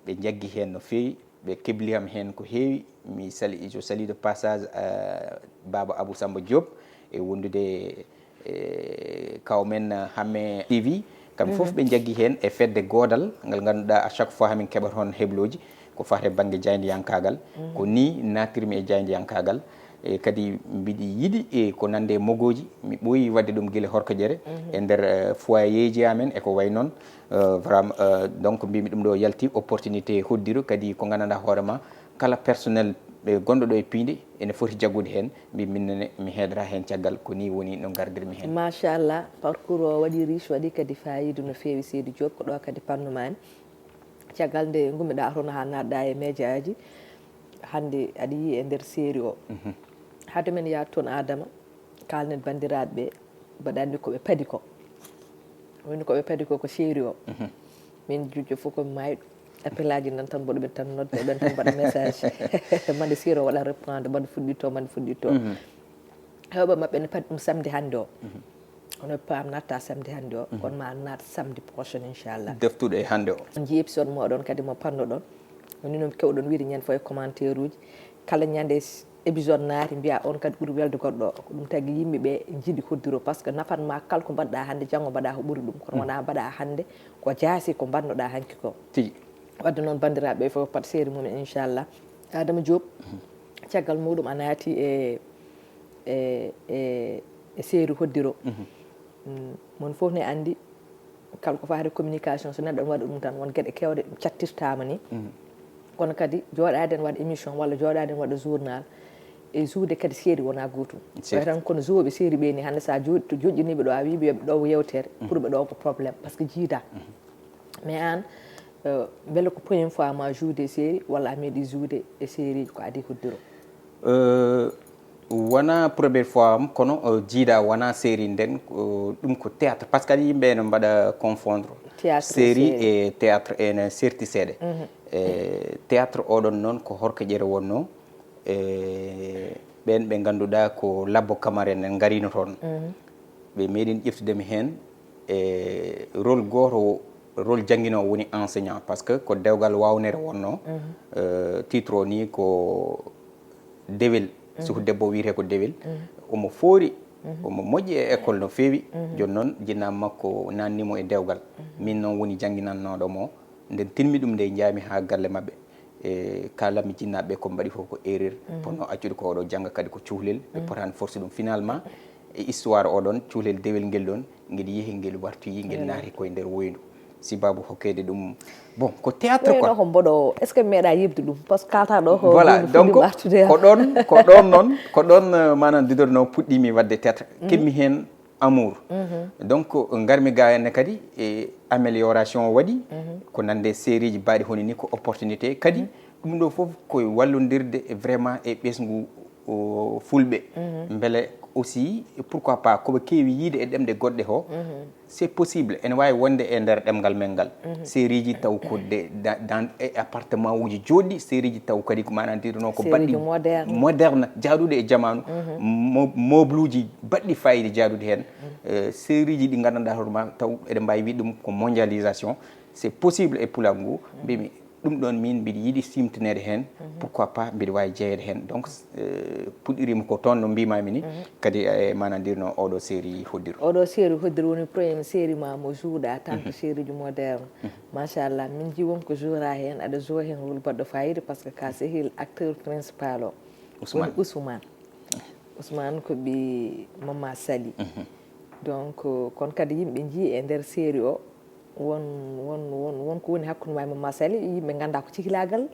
ɓe njaggi heen no feewi, ɓe kebli am heen ko heewi. Mi sali, je salue de passage, euh, Baba Abou Samba Diop, e wondude e kaw men, uh, Hamme T V. Kamɓe fof ɓe njaggi heen e fedde goodal ngal ngannduɗaa, à chaque fois hamin keɓa toon hebloji ko fate bannge jaayndiyankaagal. Ko ni naatirmi e jaayndiyankaagal. E kadi mbiɗi yiɗi e ko nande e mogooji, mi ɓooyi waɗde ɗum gila Horkojere e nder, uh, foyer ji amen e ko way noon. Uh, vraiment, uh, donc mbimi ɗum ɗo yalti opportunité hoddiro kadi ko nganndanɗaa hoore ma, kala personnel ɓe gonɗo ɗo e piindi ene foti jaggude heen, mbi min nene mi heedora heen caggal, ko ni woni no ngardirmi heen. Machallah, parcours o waɗi riche, waɗi kadi faayiida no feewi. Seydi Diop, ko ɗo kadi pannumami. Caggal nde ngummiɗa toon haa naatɗa e média ji, hannde aɗa yiyi e nder série o. Hade men yaade toon Adama, kalnen banndiraaɓe ɓe, mbaɗa anndi ko ɓe padi ko. Woni ko ɓe padi ko, ko série o. Min jujjo fof ko mi mayɗo. Appel aji nan tan mboɗo ɓen tan nodde, ɓen tan mbaɗa message. Mande série o waɗa reprendre, mande fuɗɗito, mande fuɗɗito. Heewɓe maɓɓe ne padi ɗum samedi hannde o. Kono paam natta samedi hannde o, kono ma naat samedi prochain inchallah. Deftuɗo e hannde o. On njii épisode moɗon kadi mo pannoɗon. Woni noon kewɗon wiide ñande fof e commentaire uji. Kala ñande s-, épisode naati mbiya on kadi ɓuri welde goɗɗo o. Ko ɗum tagi yimɓe ɓe njiɗi hoddiro, par ce que nafan ma kala ko mbaɗɗa hannde, janngo mbaɗa ko ɓuri ɗum. Kono wona mbaɗa hannde ko jaasi ko mbaɗnoɗa hanki ko. Tigi. Wadde noon banndiraaɓe fof pat série mum en inchallah. Adama Diop, caggal muɗum a naati e, e, e, e série hoddiro. Mm, mon fof ne anndi, kala ko faati communication, so neɗɗo ne waɗa ɗum tan, won geɗe kewɗe ɗum cattirtaama ni. Kono kadi jooɗaade en waɗa émission walla jooɗaade en waɗa journal, e jouer kadi série wona gootum. Tawi tan kono joueɓe série ɓe ni, hannde sa jooɗi to joƴƴiniiɓe ɗo, a wiiɓe yoɓe ɗo yewtere, pour ɓe ɗo ko problème, par ce que jiida. Mais aan, euh, mbele ko première fois ma jouer série walla a meeɗi jouer e série ko adii hoddiro? Euh, wona première fois am, kono, euh, jiida wona série nden, euh, ɗum ko théâtre. Par ce que kadi yimɓe ene mbaɗa confondre série e théâtre, ene serti seeɗa. E théâtre oɗon noon ko Horkojere wonno, e ɓen ɓe ngannduɗaa ko Labbo Camara en, en ngarino toon. Ɓe meeɗin ƴeftude mi heen e rôle gooto, rôle jannginoowo woni enseignant, par ce que ko dewgal waawnere wonno. Euh, titre o ni ko Dewel, suku debbo wiyetee ko Dewel. Omo foori, omo moƴƴi e école no feewi. Jooni noon, jinnaɓe makko naatni mo e dewgal. Min noon woni jannginannooɗo mo. Nden tinmi ɗum nde njahmi haa galle maɓɓe. E kaalanmi jinnaɓe ɓe ko mbaɗi fof ko erreur. Ponno accude ko oɗo jannga kadi ko cuhlel. Ɓe potaani force ɗum. Finalement, e histoire oɗon, cuhlel Dewel ngel ɗon, ngel yehi, ngel wartoyi, ngel naati koye nder woyndu. sibabu hokkede ɗum. Bon, ko théâtre quoi. Ko mboɗo, est ce que meeɗa yibde ɗum? Parce que kalta ɗo ko voilà. Donc ko ɗon ko ɗon noon ko ɗon, maanaam didono puɗɗimi wadde théâtre, keɓmi heen amour. Donc ngarmi ga henne kadi e amélioration waɗi ko nande série ji baɗi honi ni, ko opportunité kadi. Ɗum ɗo fof ko wallondirde vraiment e ɓesngu fulɓe. Mbele aussi pourquoi pas koɓe keewi yiide e ɗemɗe goɗɗe ho, c'est possible ene wawi wonde e nder ɗemngal men ngal. Série ji taw ko dans e appartement uji joɗɗi, série ji taw kadi ko maanaam diɗono ko baɗɗi moderne, jaaduɗe e jamaanu. Mobluji baɗɗi fayida jaadude heen. Série ji ɗi nganndanɗaa hoto ma taw eɗen mbawi wiide ɗum ko mondialisation. C'est possible e pulaar ngu. Mbimi ɗum ɗon min mbiɗa yiɗi simtinede heen. Pourquoi pas mbiɗa wawi jeeyede heen. Donc puɗɗirima ko toon no mbimami ni. Kadi e maanaam ndirno oɗo série hoddiro. Oɗo série hoddiro woni premier série ma mo jouɗa tant que série ji moderne. Machallah, min ji won ko jouera heen, aɗa joue heen rôle baɗɗo fayida par ce que ka sehil acteur principal o woni Ousmane. Ousmane ko ɓi Mama Sali. Donc kono kadi yimɓe ji e nder série o won won won won ko woni hakkunde ma e Mama Sali, yimɓe ganda ko cikilagal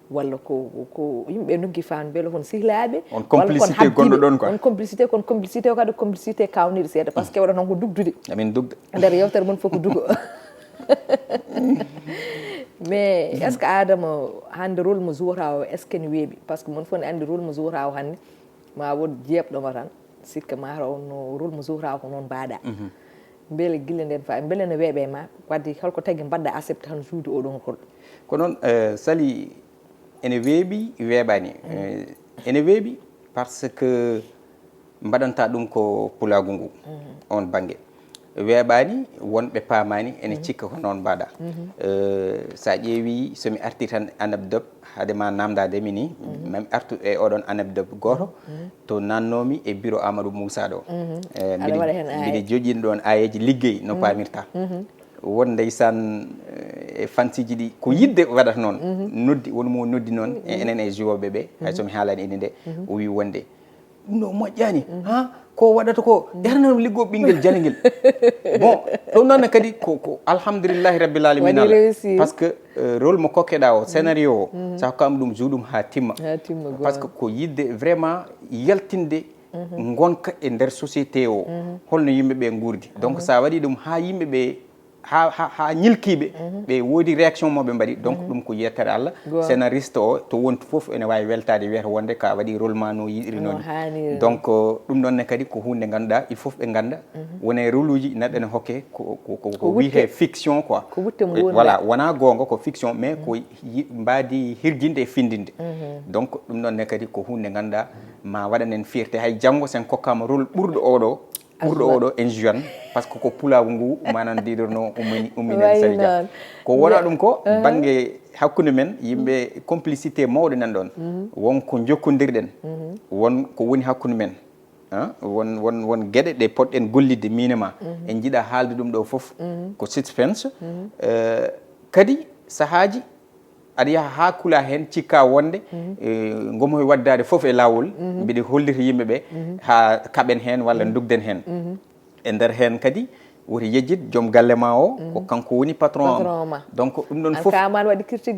walla ko ko yimɓe noggi famde mbele kon sehilaɓe. On complicité gonɗo ɗon quoi. On complicité, kon complicité o kadi complicité kawniɗo seeɗa par ce que waɗa noon ko dugdude. Amin dugda. Nder yewtere mon fof ko dugo. Mais est ce que Adama hande rôle mo jouata o est ce que ne weeɓi? Par ce que mon fof ne andi rôle mo jouata o hande ma won jeeɓɗoma tan, sikka mataw no rôle mo jouata o ko noon mbaɗa. Mbele gila nden fa mbele no weeɓe ma, wadde holko tagi mbaɗɗa accepté tan joude oɗon rôle? Ko noon. Sali ene weeɓi weeɓani. Ene weeɓi par ce que mbaɗanta ɗum ko pulaagu ngu. On bangge weeɓani, wonɓe paamani ene cikka ko noon mbaɗa. Sa ƴeewi somi arti tan anecdote hade ma namdade mi ni, mami artu e oɗon anecdote goto to nannomi e bureau Amadou Moussa ɗo. Mbiɗa joƴƴini ɗon ayeji liggey no pamirta. Won ndeysan e fansiji ɗi ko yidde waɗata noon. Noddi won mo noddi noon e enen e joueɓe ɓe, hay somi haalani inde nde. O wi wonde ɗum ɗo moƴƴani ha ko waɗata ko ernam liggo ɓinguel janagel. Bon, ɗum noon kadi ko ko alhamdulillahi rabbil alamina. Par ce que rôle mo kokkeɗa o scénario o sa hokkama ɗum jouɗum ha timma. Par ce que ko yidde vraiment yaltinde gonka e nder société o, holno yimɓeɓe gurdi. Donc sa waɗi ɗum ha yimɓeɓe ha ha ha ñilkiiɓe ɓe woodi réaction mo ɓe mbaɗi. Donc ɗum ko yettere Allah. Scénariste o to wonti fof ene wawi weltade wiyata wonde ka waɗi rôle ma no yiɗiri noon. Donc ɗum ɗon ne kadi ko hunde ganduɗa il faut ɓe ganda wona e rôle uji neɗɗo ne hokke ko ko ko wiyete fiction quoi. Voilà, wona gonga ko fiction mais ko mbaadi hirjinde e findinde. Donc ɗum ɗon ne kadi ko hunde ganduɗa ma waɗanen fierté hay janngo sen kokkama rôle ɓurɗo oɗo ɓurɗo oɗo en juan. Par ce que ko pulaagu ngu manandirno ummini umminen Sali Dia. Ko wona ɗum ko bangge hakkunde men yimɓe complicité mawɗo nan ɗon. Won ko jokkodirɗen, won ko woni hakkunde men. Won won won geɗe ɗe poɗɗen gollidde mine ma en jiiɗa haalde ɗum ɗo fof. Ko suspense. Kadi sahaaji aɗa yaha ha kula hen cikka wonde ngomo e waddade foof e lawol. Mbiɗa hollita yimɓe ɓe ha kaɓen hen walla dugden hen. E nder hen kadi woti yejjit joom galle ma o ko kanko woni patron am. Donc ɗum ɗon fof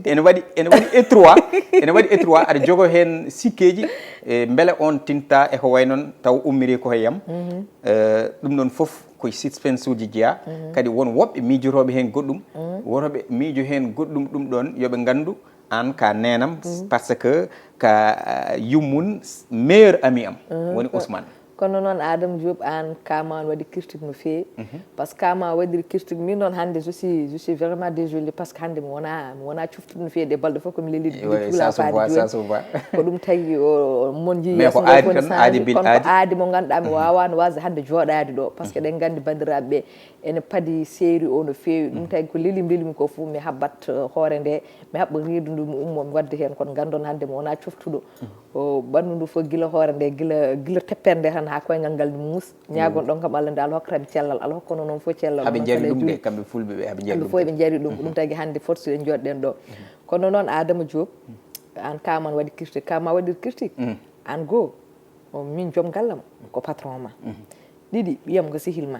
ene waɗi ene waɗi étroit. Ene waɗi étroit aɗa jogo hen sikkeji beele on tinta e ko way noon taw ummiri ko e yam. Ɗum ɗon fof koye suspense uji jeeya. Kadi won woɓɓe miijotoɓe hen goɗɗum wotoɓe miijo hen goɗɗum ɗum ɗon yoɓe gandu an ka nenam. Par ce que ka yummun meilleur ami am woni Ousmane. Kono noon Adama Diop an kama on waɗi critique no feewi. Par ce que kama waɗiri critique min noon hande je suis je suis vraiment désolé par ce que hande mi wona mi wona cuftuɗo no feewi ɗe balɗe fof komi lelidi bidi cuula faade joni. Ko ɗum tagi o mon jii yeeso ngo foni sani kono ko aadi mo ganduɗa mi wawano wasde hande jooɗade ɗo par ce que ɗen gandi bandiraɓe ɓe ene paadi série o no feewi. Ɗum tagi ko leli mbelmi ko fof mi habbat hoore nde mi haɓɓa reedu ndu mi ummo mi wadde hen kono gandon hande mi wona coftuɗo. O ɓandu ndu fof gila hoore nde gila gila teppere nde tan ha koyngal ngal mus ñagon ɗon kam Allah nde Allah hokkata mi cellal Allah hokkano noon fof cellal. Haɓe jari ɗum de kamɓe fulɓe ɓe haɓe jari ɗum fof ɓe jari ɗum. Ɗum tagi hande force en jooɗɗen ɗo kono noon Adama Diop an kama waɗi critique kama waɗir critique an goo. Min joom gallam ko patron ma. Ɗiɗi ɓiyam ko sehil ma.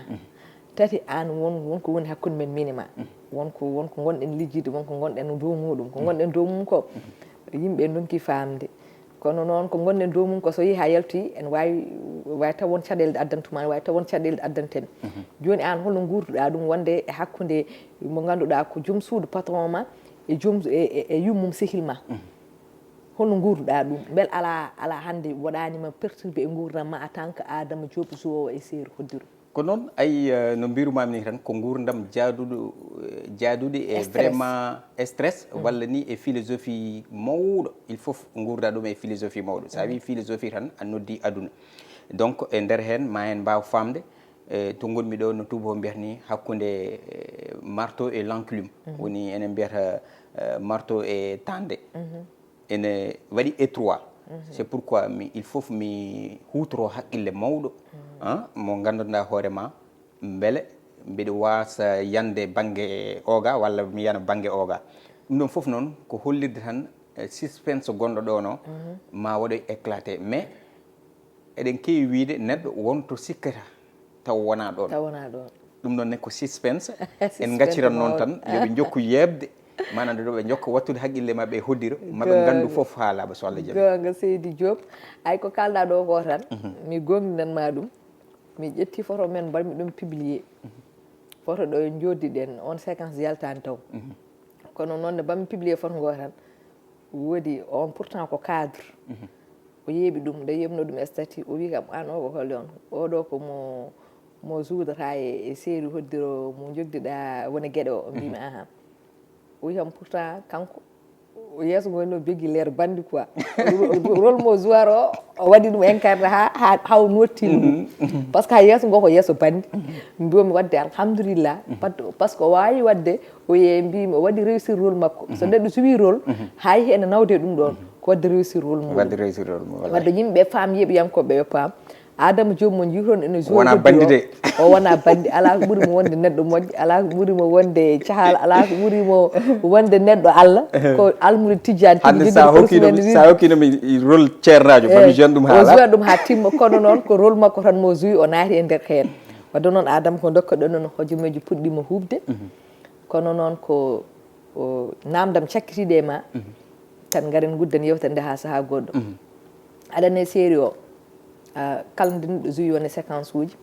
Tati, aan won won ko woni hakkunde men, min e ma. Won ko won ko ngonɗen lijjide, won ko ngonɗen dow muɗum. Ko ngonɗen dow mum ko, yimɓe ndonki faamde. Kono noon, ko ngonɗen dow mum ko, so yehi haa yalti, en waawi, waawi taw won caɗeele ɗe addantuma, waawi taw won caɗeele ɗe addanten. Jooni, aan, holno nguurduɗaa ɗum wonde e hakkunde mo ngannduɗaa ko joom suudu, patron ma, e joom, e, e, e yummum, sehil ma? Holno nguurduɗaa ɗum? Mbel alaa, alaa hannde waɗaani ma perturbé e nguurndam ma en tant que Adama Diop, joueur e série Hoddiro? Ko noon, ay, eh, no mbirumaami ni tan, ko nguurndam jaaduɗo, eh, jaaduɗo e stress, vraiment stress, walla ni e philosophie mawɗo. Il faut nguurda ɗum e philosophie mawɗo. So a wii philosophie tan, a noddi aduna. Donc, e nder heen, ma en mbaaw faamde, eh, to ngonmi ɗo, no tuubo mbiyata ni, hakkunde, eh, marteau et l'enclume. Woni enen mbiyata, eh, marteau e tande. Ene waɗi étroit. C'est pourquoi mi, il faut mi huutoro haqqille mawɗo, ah, mo nganndanɗaa hoore ma, mbele mbiɗo waasa yande bannge oga walla mi yana bannge oga. Ɗum ɗon fof noon ko hollirde tan, eh, suspense gonɗo ɗo no ma waɗoy éclaté. Mais eɗen keewi wiyde neɗɗo won to sikkata taw wonaa ɗoon. Taw wonaa ɗoon. Ɗum ɗoon ne ko suspense. En ngacciran noon tan, yo ɓe njokku yeeɓde, maanaam yo ɓe njokka wattude haqqille maɓɓe e Hoddiro, ma ɓe nganndu fof haalaaɓe, so Allah jaɓi. Goonga, seydi Diop. Ay, ko kaalɗaa ɗo ko tan, mi goongɗinan ma ɗum. Mi ƴetti photo men, mbaɗmi ɗum publié. Photo ɗo en njooɗiɗen, on séquence yaltaani taw. Kono noon, nde mbaɗmi publié photo ngo tan, woodi on pourtant ko cadre. O yeeɓi ɗum, nde yeeɓno ɗum e statut, o wi kam, "Aan o ko holi on?" "Oɗo ko mo, mo juudata e, e série Hoddiro mo njogdiɗa woni geɗe o." Mbimi, "Ahan." O wi kam, "Pourtant kanko, o yeeso ngo no jogii leer bandi quoi." Rôle mo joueur o, o waɗi ɗum incarné ha, ha, ha o notti ɗum. Parce que ha yeeso ngo ko yeeso bandi. Mbiyomi wadde alhamdulillah. Parce que o waawi wadde, o ye mbimi o waɗi réussir rôle makko. So neɗɗo suwi rôle, hay ene nawde ɗum ɗon, ko wadde réussir rôle mum. Wadde réussir rôle mum, wallahi. Wadde yimɓe paam, yeeɓiyankoɓe ɓe paam. Adama Diop mo jiiton ene joué. Wona bandi de. O wona bandi, ala ko ɓuri mo wonde neɗɗo moƴƴo, ala ko ɓuri mo wonde cahal, ala ko ɓuri mo wonde neɗɗo Allah. Ko almude tijjani tigi. Hannde sa hokkino mi, sa hokkino mi rôle ceernaajo, ba mi jeune ɗum o haala. Joué ɗum ha timma, kono noon ko rôle makko tan mo joué, o naati e nder heen. Wadde noon Adama ko dokka ɗon noon hojomeji puɗɗima huuɓde. Kono noon ko, o, namdam cakkitiiɗe e ma, tan ngaren ngudden yewtere nde haa sahaa goɗɗo. Aɗa anndi série o, ah, kala nde neɗɗo joué won e séquence uji,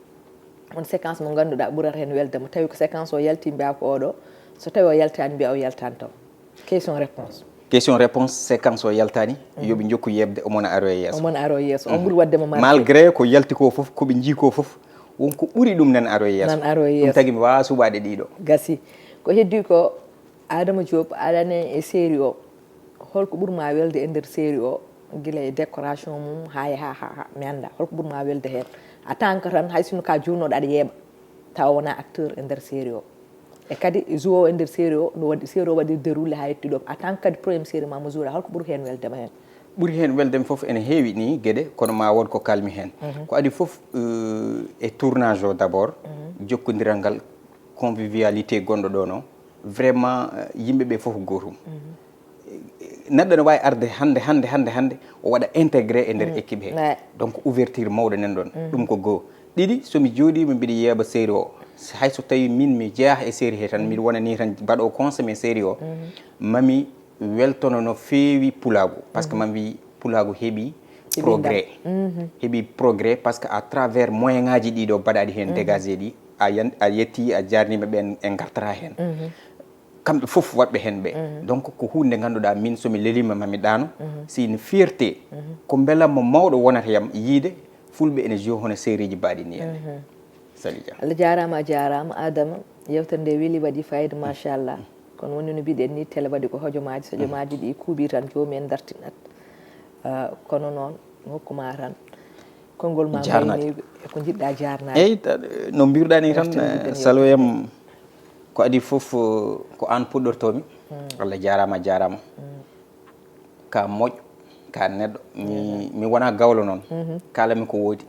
won séquence mo ngannduɗaa ɓurata heen welde mo. Tawi ko séquence o yalti, mbiya ko oɗo. So tawi o yaltaani, mbiya o yaltaani taw. Question réponse. Question réponse, séquence o yaltaani, yo ɓe njokku yeeɓde, omo na aro e yeeso. Omo na aro e yeeso. On ɓuri waɗde mo marqué. Malgré ko yalti ko fof, ko ɓe njii ko fof, won ko ɓuri ɗum nan aro e yeeso. Nan aro e yeeso. Ɗum tagi mi waawaa suɓaade ɗiɗo. Gasi. Ko heddi ko, Adama Diop, aɗa anndi e série o, holko ɓuri ma welde e nder série o, gila e décoration mum, haa e, haa, haa, haa, mi annda, holko ɓuri ma welde heen? En tant que tan, hay sinno ka journooɗo aɗa yeeɓa, tawa wona acteur e nder série o. E kadi, joué o e nder série o, no waɗi, série o waɗi déroulé haa yetti ɗo. En tant que kadi premier série ma mo joué, holko ɓuri heen welde ma heen? Ɓuri heen welde mi fof ene heewi ni geɗe, kono ma wood ko kalmi heen. Ko adi fof, euh, e tournage o d'abord, jokkondiral ngal, convivialité gonɗo ɗo no, vraiment, euh, yimɓe ɓe fof ko gootum. Neɗɗo ne waawi arde hannde, hannde, hannde, hannde, o waɗa intégré e nder équipe he. Donc, ouverture mawɗo nan ɗon. Ɗum ko goo. Ɗiɗi, so mi jooɗiima mbiɗa yeeɓa série o, hay so tawi min mi jeyaa e série he tan, mbiɗa wona ni tan mbaɗo consommé série o, mami weltono no feewi pulaagu. Parce que mami wi pulaagu heɓi progrès. Heɓi progrès parce que à travers moyen ngaji ɗiɗo mbaɗaɗi heen dégagé ɗi, a yan-, a yetti, a jarnima ɓen e ngartata heen. Kamɓe fof waɗɓe heen ɓe. Donc, ko huunde nde ngannduɗaa, min so mi leliima ma mi ɗaano, c'est une fierté. Ko mbelamma mawɗo wonata yam yiide fulɓe ene joué hono série ji mbaɗi ni heen. Sali Dia. Allah jaaraama, a jaaraama, Adama. Yewtere nde weli, waɗi fayida, machallah. Kono woni no mbiɗen ni, télé waɗi ko hojomaaji, so hojomaaji ɗi kuuɓi tan, joomum en dartinat. Ah, kono noon, mi hokkuma tan konngol ma, jarnaade, mbayni e ko njiɗɗa jarnaade. Eyi, ta-, no mbiruɗaa ni tan, eh, Saloyam, ko adi fof, eh, ko aan puɗɗortoomi. Allah jaaraama, a jaaraama. Ka moƴƴo, ka neɗɗo. Mi, mi wona gawlo noon. Kaalami ko woodi.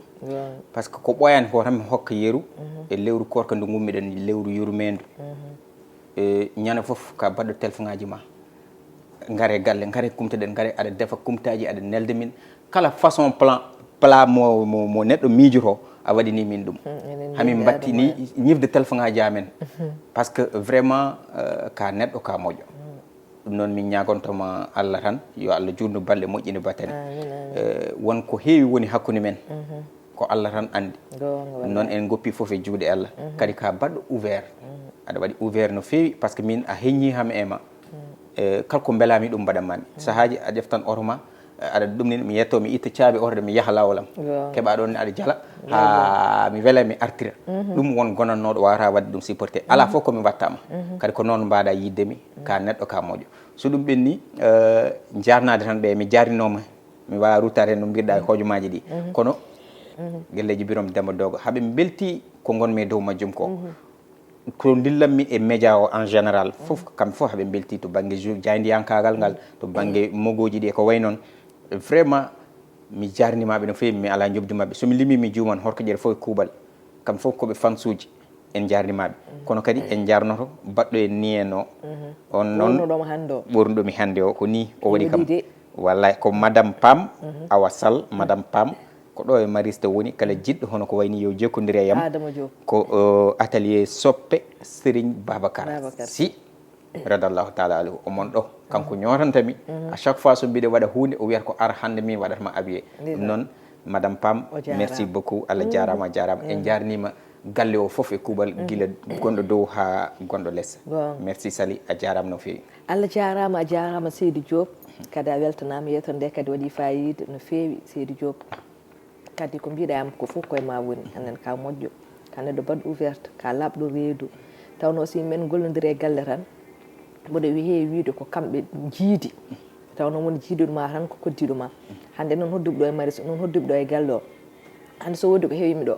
Parce que ko ɓooyaani ko tan mi hokka yeru e lewru koorka ndu ngummiɗen, lewru yurmeendu. E ñande fof ka baɗɗo téléphone aji ma. Ngare galle, ngare kumtoɗen, ngare aɗa defa kumtaaji, aɗa nelda min. Kala façon plan, plat mo, mo, mo neɗɗo miijoto, A waɗini min ɗum. Hamin mbatti ni ñifde téléphone aji amen. Parce que vraiment, euh, ka neɗɗo ka moƴƴo. Ɗum noon min ñagontoma Allah tan, yo Allah juutnu balɗe, moƴƴina batane. Eh, won ko heewi woni hakkunde men. Ko Allah tan anndi. Ɗum noon en goppi fof e juuɗe Allah. Kadi ka baɗɗo ouvert. Aɗa waɗi ouvert no feewi, parce que min a heññi ham e ma. Eh, kala ko mbelami ɗum mbaɗanmami. Sahaaji a ƴeftan oto ma, aɗa ɗum ni mi yetto, mi itta caabi oto de, mi yaha laawol am. Keɓa ɗon ne aɗa jala. Ha mi wela mi artira. Ɗum won gonannoɗo wawata wadde ɗum supporté. Ala fof ko mi wattama. Kadi ko noon mbaɗa yidde mi, ka neɗɗo ka moƴƴo. So ɗum ɓenni, eh, jarnade tan ɓe, mi jarninoma. Mi wawa ruttade no mbiɗa e hojomaji ɗi. Kono gelleji birom Demba Dogo, haɓe belti ko gonmi e dow majjum ko. Ko dillanmi e média o en général fof, kamɓe fof haɓe belti to bangge jou-, jaayndiyankagal ngal, to bangge mogoji ɗi e ko way noon. Vraiment, mi jarnimaɓe no feewi, mi ala jobdi maɓɓe. So mi limi, mi juuman, horko ƴeer fof e kuuɓal. Kamɓe fof ko ɓe fansuji, en jarnimaɓe. Kono kadi en jarnoto baɗɗo en ni en o. On noon ɓornuɗomo hannde o. Ɓornuɗomi hannde o, ko ni o waɗi kam. Weeli de. Wallay, ko Madame Pam, Awa Sall, Madame Pam. Ko ɗo e Mariste woni, kala jiɗɗo hono ko wayni yo jokkondir e yam. Adama Diop. Ko, uh, atelier soppe Serigne Babacar Babacar Sy. Radallahu taala anhu. O mon ɗo, kanko ñootanta mi. À chaque fois so mbiɗo waɗa huunde, o wiyata ko ar hannde mi waɗata ma abiye. Ɗum noon, Madame Pam, merci beaucoup. Allah jaaraama, a jaaraama. En jaarniima galle o fof e kuuɓal, gila gonɗo dow haa gonɗo les. Merci Sali, a jaaraama no feewi. Allah jaaraama, a jaaraama Seydi Diop. Kadi a weltanaama, yeewtere nde kadi waɗi faayiida no feewi Seydi Diop. Kadi ko mbiɗa am ko fof koye ma woni, anen ka moƴƴo, ka neɗɗo baɗɗo ouverte, ka laaɓɗo reedu. Tawno si men gollondiri e galle tan, mboɗo wi heewi wiide ko kamɓe jiidi. Tawno woni jiiduɗo ma tan ko koddiɗo ma. Hannde noon hodduɓe ɗo e Maris, noon hodduɓe ɗo e galle o. Hannde so woodi ko heewi mi ɗo,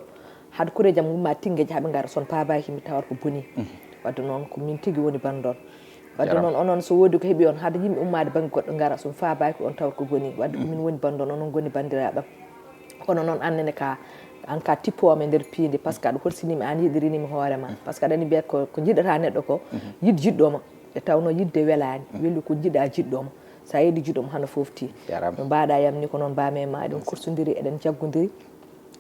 haade koreeji am ngumma tingeje haa ɓe ngara, son paabaaki mi tawata ko boni. Wadde noon ko min tigi woni banndon. Wadde noon onon so woodi ko heeɓi on, haade yimɓe ummaade bannge goɗɗo ngara, son faabaaki on tawata ko boni. Wadde ko min woni banndon, onon ngoni banndiraaɓe am. Kono noon annene ka, an ka tippooma e nder piindi, par ce que aɗa horsini mi, an yiɗirini mi hoore ma. Par ce que aɗa anndi mbiyat ko, ko jiɗata neɗɗo ko, yiɗ jiɗɗo ma. E tawno yiɗde welaani, weli ko jiɗa jiɗɗo ma. Sa yiɗi jiɗɗo ma hano fofti. Jaaraama. No mbaɗa yam ni ko noon mbame ma, eɗen kursodiri, eɗen jaggondiri.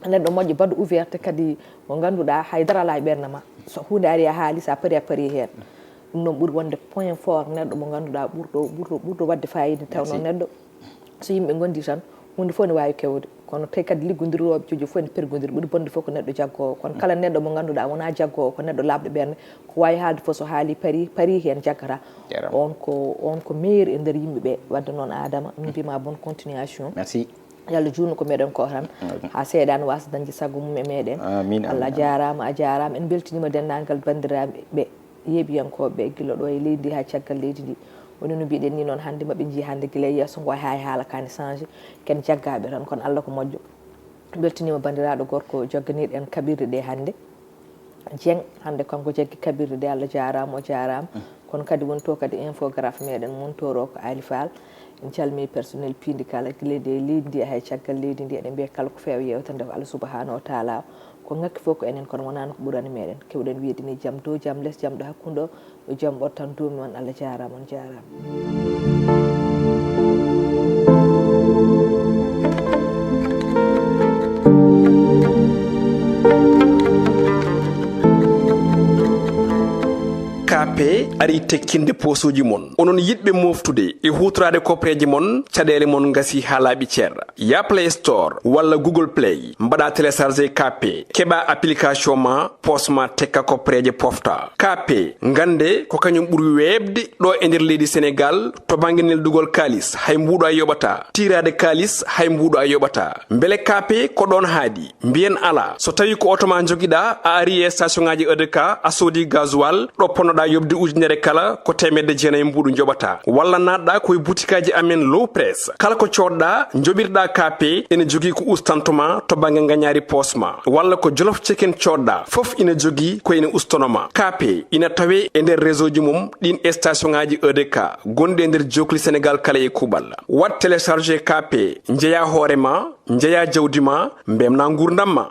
Neɗɗo moƴƴo baɗɗo ouverte kadi mo ngannduɗaa hay dara alaa e ɓernde ma. So huunde ari a haali, sa pari a pari heen. Ɗum noon ɓuri wonde point fort neɗɗo mo ngannduɗaa ɓurɗo, ɓurɗo, ɓurɗo waɗde fayida tawno neɗɗo. So yimɓe ngondi tan, huunde fof ne waawi kewde. Kono tawi kadi liggondirooɓe jojo fof ne pergondiri. Ɓuri bonde fof ko neɗɗo jaggoowo. Kono kala neɗɗo mo ngannduɗaa wonaa jaggoowo, ko neɗɗo laaɓɗo ɓernde, ko waawi haalde fof so haali pari, pari heen jaggata. Jaaraama. On ko, on ko meilleur e nder yimɓe ɓe. Wadde noon Adama, min mbima bonne continuation. Merci. Yo Allah juutnu ko meɗen ko tan. Haa seeɗa ne wasa dañde sago mum e meɗen. Amin, amin, Allah amin. Jaaraama, a jaaraama. En mbeltiniima denndaangal banndiraaɓe yeeɓiyankooɓe ɓe, gila ɗo e leydi ndi haa caggal leydi ndi. Woni no mbiɗen ni noon, hannde maɓe njii hannde gila e yeeso ngo haa e haala kani changé. Ken jaggaaɓe tan, kono Allah ko moƴƴo. Mbeltiniima banndiraaɗo gorko jogganiiɗo en kaɓirɗe ɗe hannde. Dieng, hannde kanko jaggi kaɓirɗe ɗe, Allah jaaraama, o jaaraama. Kono kadi woni to kadi infographe meɗen montor o ko Ali Fall. En calmi personnel piindi kala, gila e leydi ndi, hay caggal leydi ndi, eɗen mbiya kala ko feewa yewtere nde ko Allah subhanahu wa taala. Ko ngakki fof ko enen, kono wonano ko ɓurani meɗen. Kewɗen wiyde ni jam dow, jam les, jam ɗo hakkunde o, yo jam ɓor tan duumi on. Allah jaaraama, on jaaraama. K P ari tekkinde posuuji mon. Onon yiɗɓe moftude e huutoraade koppereeje mon, caɗeele mon ngasi haa laaɓi cer. Ya Play Store walla Google Play, mbaɗa télécharger K P, keɓa application ma, pos ma tekka koppereeje pofta. K P, ngannde ko kañum ɓuri weeɓde ɗo e nder leydi Senegal to bannge neldugol kaalis, hay mbuuɗo a yoɓata. Tiiraade kaalis, hay mbuuɗo a yoɓata. Mbele K P ko ɗoon haaɗi? Mbiyen alaa. So tawii ko oto ma njogiɗaa, a ari e station ŋaaji E D K, a soodi gasoil, ɗo ponnoɗaa yoɓde ujunere kala, ko teemedde jeenayi mbuuɗu njoɓataa. Walla naatɗaa ko e butikaaji amen Low Press. Kala ko coodɗaa, njoɓirɗaa K P, ene jogii ko ustanto ma to bannge ngañaari poos ma. Walla ko Jolof Chicken coodɗaa, fof ina jogii ko ene ustono ma. K P ina tawee e nder réseau ji mum ɗiin e station ŋaaji E D K gonɗi e nder jookli Senegal kala e kuuɓal. Waɗ télécharger K P, njeyaa hoore ma, njeyaa jawdi ma, mbemnaa nguurndam ma.